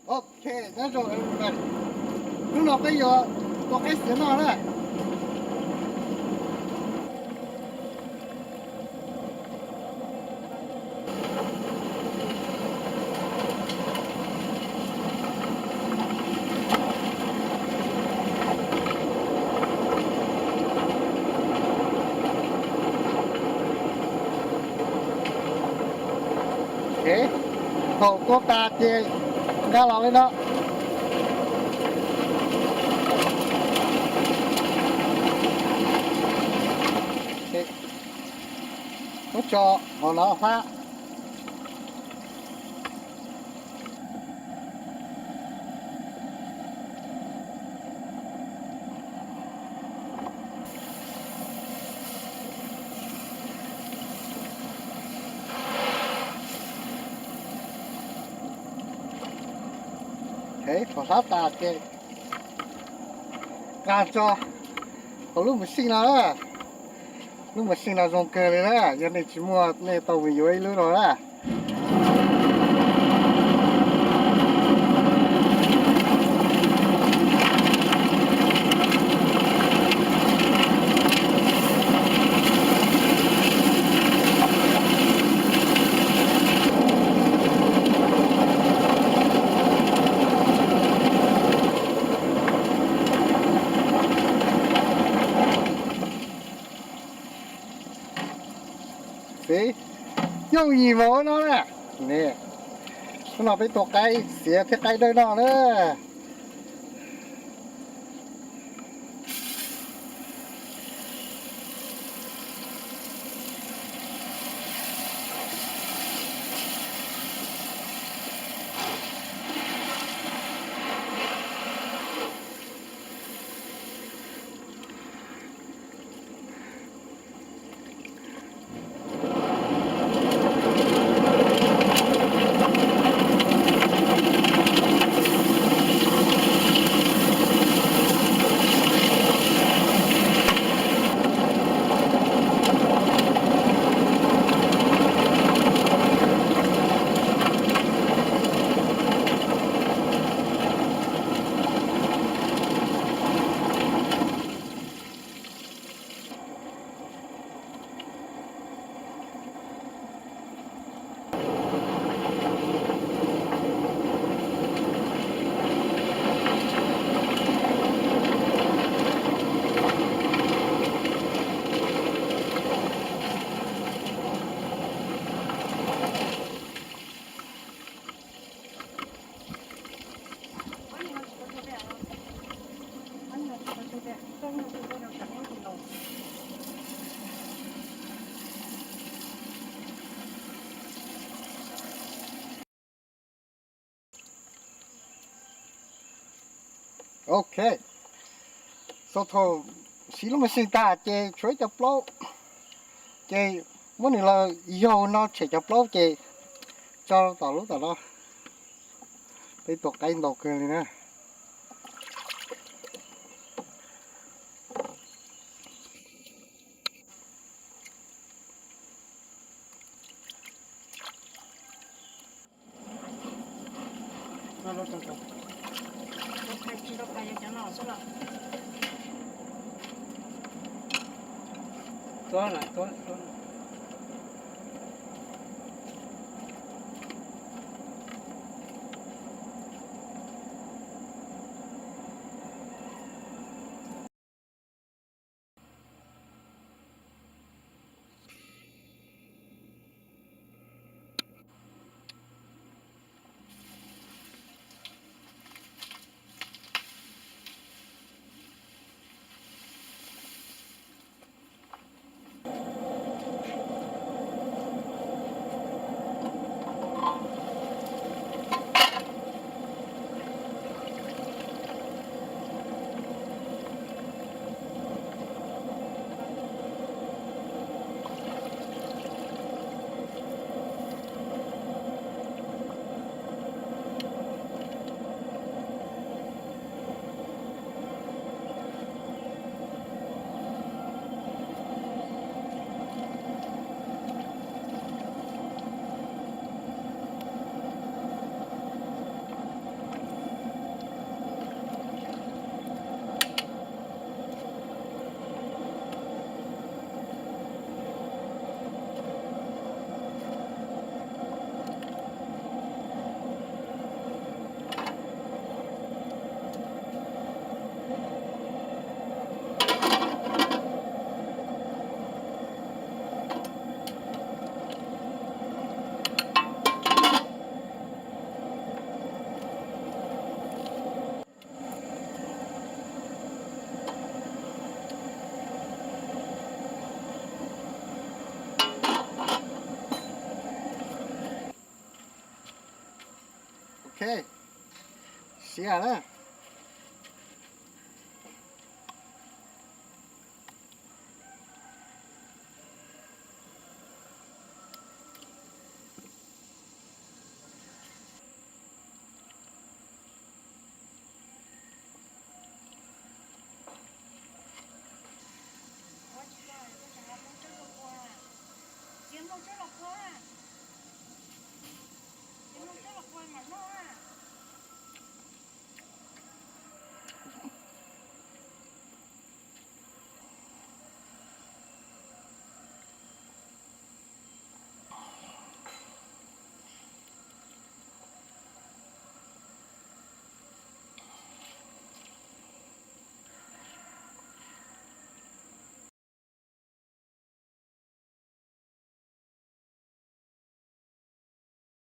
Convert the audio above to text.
Ok, nyob zoo everybody. Hnub no peb yuav tua qaib xiav noj na. Thaum tua tas ces nqa los li no. Muab tso hauv no hlab. Thaum hlab tas ces nqa tso hauv lub machine no. Lub machine no zoo kawg li na, yog nej tsis muaj nej tau mus yuav ib lub no na. Xib, yooj yim npaum no na. Hnub no peb tua qaib xiav thiab qaib dawb noj na. Ok, so thaum siv lub machine tag ces tshuav ib co plaub, ces muab nws los yaug no tshem cov plaub ces tso tom lub tom no. Peb tua qaib ntau kawg li na. Siab na. Ua tsis tau, koj tseem los muab tsawb los pua. Txiav muab tsawb los pua. Txiav muab tsawb los pua mam noj.